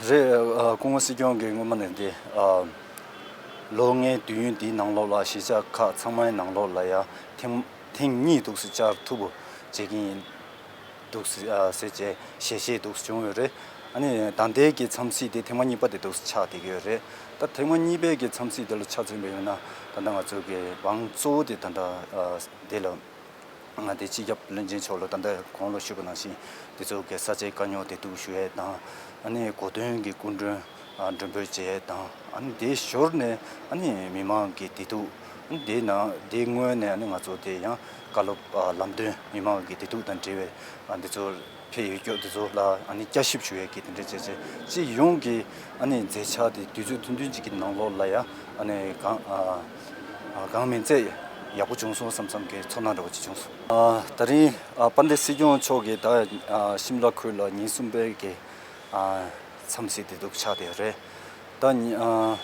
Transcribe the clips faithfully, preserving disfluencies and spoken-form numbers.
རེད། ཨ། སྐུ་ངོ་སྲིད་སྐྱོང་གིས་སྔོན་མ་ནས་འདི། ཨ། ལོ་ལྔའི་དུས་ཡུན་འདིའི་ནང་ལོགས་ལ་གཞིས་ཆགས་ཁག་ཚང་མའི་ནང་ལོགས་ལ་ཡ་ཐེངས་ཐེངས་གཉིས་འདུག་སེ་བཅར་ཐུབ་པ་བྱེད་ཀྱི་ཡིན་འདུག་སེ། ཨ། ཟེར་བྱས་ཞལ་བཞེས་འདུག་སེ་བྱུང་ཡོད་རེད། ཨ་ནི་ད་ལྟའི་གི་འཚམས་གཟིགས་དེ་ཐེངས་མ་གཉིས་པ་དེ་འདུག་སེ་ཆགས་བསྡད་ཀྱི་ཡོད་རེད། ད་ཐེངས་མ་གཉིས་པའི་གི་འཚམས་གཟིགས་དེ་ལ་ཆ་མཚོན་པ་ཡིན་ན། ད་ལྟ་ང་ཚོ་གི་དབང་གཙོ་བོ་དེ་ད་ལྟ། ཨ། དེ་ལ། ང་དེ་སྤྱི་ཁྱབ་བློན་ཆེན་མཆོག་ལ་ད་ལྟ་གོང་ལ་ཞུས་པ་ནང་བཞིན་དེ་ཚོ་གི་ས་ཆའི་དཀའ་རྙོག་དེ་སྡུག་ཞུ་ཡས་དང་། ཨ་ནི་གོ་སྟོན་གྱི་སྐུ་མགྲོན། ཨ། མགྲོན་འབོད་བྱས་དང་། ཨ་ནི་དེའི་ཞོར་ནས་ཨ་ནི་མི་མང་གི་བདེ་སྡུག། ཨ་ནི་དེའི་ནང་དེའི་སྔོན་ནས་ཨ་ནི་ང་ཚོ་དེ་ཡང་བཀའ་སློབ། ཨ། ལམ་སྟོན། མི་མང་གི་བདེ་སྡུག་དང་འབྲེལ་བའི། ཨ། འདི་ཚོ་ཕེབས་ཡོད་སྐྱོ་དེ་ཚོ་ལ་ཨ་ནི་བསྐྱར་ཞིབ་ཞུ་ཡས་ཀྱི་དེ་འདྲ་བྱས་བྱས། སྤྱི་ཡོངས་ཀྱི་ཨ་ནི་མཛད་འཆར་དེ་དུས་ཚོད་ཐུང་ཐུང་ཅིག་གི་ནང་ལོགས་ལ་ཡ། ཨ་ནི་གང་། ཨ། ཨ། གང་མིན་ཚད་ཡག་པོ་བྱུང་སོང་བསམ་བསམ་གྱི་ཚོར་སྣང་འདྲ་བོ་ཅིག་བྱུང་སོང་། ཨ། ད་རིང་། ཨ། དཔལ་ལྡན་སྲིད་སྐྱོང་མཆོག་གིས་ད། ཨ། ཤིམ་ལ་ཁུལ་ལ་ཉིན་གསུམ་པའི་གི། ཨ། འཚམས་གཟིགས་དེ་འདུག་ཆགས་བསྡད་ཡོད་རེད། ད་ཉི། ཨ།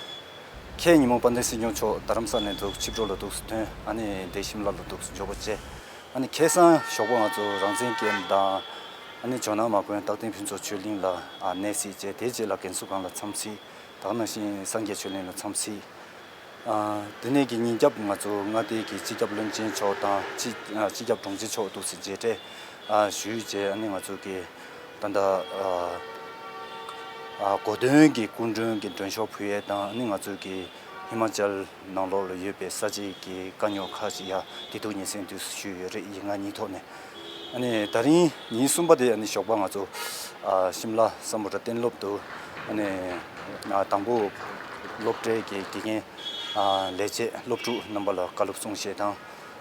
ཁ་སང་ཉིན་མོ་དཔལ་ལྡན་སྲིད་སྐྱོང་མཆོག་རྡ་རམ་ས་ལ་ནས་འདུག་ཆིབས་འགྲོ་ལ་འདུག་ཐོན། ཨ་ནི་དེ་ཤིམ་ལ་ལ་འདུག་འབྱོར་པ་བྱས། ཨ་ནི་ཁ་སང་ཞོགས་པ་ང་ཚོ་རང་བཙན་སྐྱེལ་དང་། ཨ་ནི་ཇོ་ནང་མ་དགོན་རྟག་བརྟན་ཕུན་ཚོགས་ཆོས་གླིང་ལ། ཨ། གནས་གཟིགས་བྱས། དེའི་རྗེས་ལ་ཀན་སུའུ་སྒང་ལ་འཚམས་གཟིགས། ད་ག་ནང་བཞིན་སངས་རྒྱས་ཆོས་གླིང་ལ་འཚམས་གཟིགས། ཨ། དེ་ནས་ཀྱི་ཉིན་རྒྱབ་ང་ཚོ་མངའ་སྡེ་གི་སྤྱི་ཁྱབ་བློན་ཆེན་མཆོག་དང་སྤྱི། ཨ། སྤྱི་ཁྱབ་དྲུང་ཆེ་མཆོག་འདུག་སེ་མཇལ་འཕྲད། ཨ། ཞུས་བྱས། ཨ་ནི་ང་ཚོ་གི་ད་ལྟ། ཨ། ཨ། གོ་སྟོན་གྱི་སྐུ་མགྲོན་གྱི་མགྲོན་ཤོག་ཕུལ་ཡས་དང་། ཨ་ནི་ང་ཚོ་གི་ཧི་མ་ཅལ་ནང་ལོགས་ལ་ཡོད་པའི་ས་ཆའི་གི་དཀའ་རྙོག་ཁག་ཅིག་ཡ་བདེ་སྡུག་སྙན་སེང་དུ་ཞུས་ཡོད་རེད། ཡིག་ངག་གཉིས་ཐོག་ནས། ཨ་ནི་ད་རིང་ཉིན་གསུམ་པ་དེ་ཨ་ནི་ཞོགས་པ་ང་ཚོ། ཨ། ཤིམ་ལ་སམ་བྷོ་ཊ་གཏན་སློབ་ཏུ། ཨ་ནི། ཨ། དང་པོ་སློབ་གྲྭའི་གི་དགེ་རྒན། ཨ། ལས་བྱེད་སློབ་ཕྲུག་རྣམ་པ་ལ་བཀའ་སློབ་གསུང་བཤད་དང་།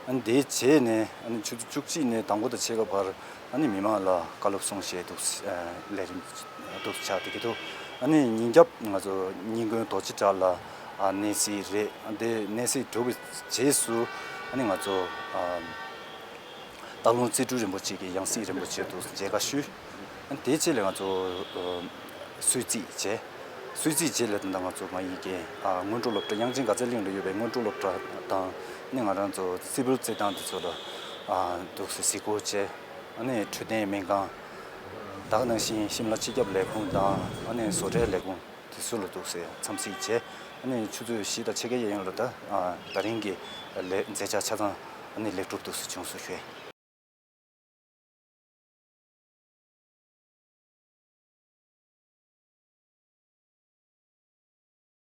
ཨ་ནི་དེའི་རྗེས་ནས་ཨ་ནི་ཆུ་ཚོད་བཅུ་གཅིག་ནས། དང་པོ་དང་ཕྱེད་ཀ་བར་ཨ་ནི་མི་མང་ལ་བཀའ་སློབ་གསུང་བཤད་འདུག། ཨ། ལས་རིམ་འདུག་ཆགས་བསྡད་ཀྱི་འདུག། ཨ་ནི་ཉིན་རྒྱབ་ང་ཚོ་ཉིན་དགོན་རྡོ་རྗེ་བྲག་ལ། ཨ། གནས་གཟིགས་རེད། དེ་གནས་གཟིགས་གྲུབ་པའི་རྗེས་སུ་ཨ་ནི་ང་ཚོ། ཨ། སྟག་ལུང་རྩེ་སྤྲུལ་རིན་པོ་ཆེ་གི་ཡང་སྲིད་རིན་པོ་ཆེ་དུ་མཇལ་ཁ་ཞུས། ཨ། དེའི་རྗེས་ལ་ང་ཚོ། ཨ། གསོལ་ཚིགས་བྱས། གསོལ་ཚིགས་རྗེས་ལ་ད་ལྟ་ང་ཚོ་ང་ཡི་གི། ཨ། སྔོན་འགྲོ་སློབ་གྲྭ། དབྱངས་ཅན་དགའ་ཚལ་གླིང་ལ་ཡོད་པའི་སྔོན་འགྲོ་སློབ་གྲྭ་དང་། ཨ་ནི་ང་རང་ཚོ་སིལ་བུལ་རྩེད་ཐང་དེ་ཚོ་ལ། ཨ། འདུག་སེ་གཟིགས་སྐོར་བྱས། ཨ་ནི་འཕྲོད་བསྟེན་སྨན་ཁང་། ད་ག་ནང་བཞིན་ཤིམ་ལ་སྤྱི་ཁྱབ་ལས་ཁུངས་དང་། ཨ་ནི་བཟོ་གྲྭའི་ལས་ཁུངས་དེ་ཚོ་ལ་འདུག་སེ་འཚམས་གཟིགས་བྱས། ཨ་ནི་ཆུ་ཚོད་བཞི་དང་ཕྱེད་ཀའི་གཡས་གཡོན་ལ་ད། ཨ། ད་རིང་གི་ལས། མཛད་འཆར་ཆ་ཚང་ཨ་ནི་ལེགས་གྲུབ་འདུག་སེ་བྱུང་སོང་ཞུ།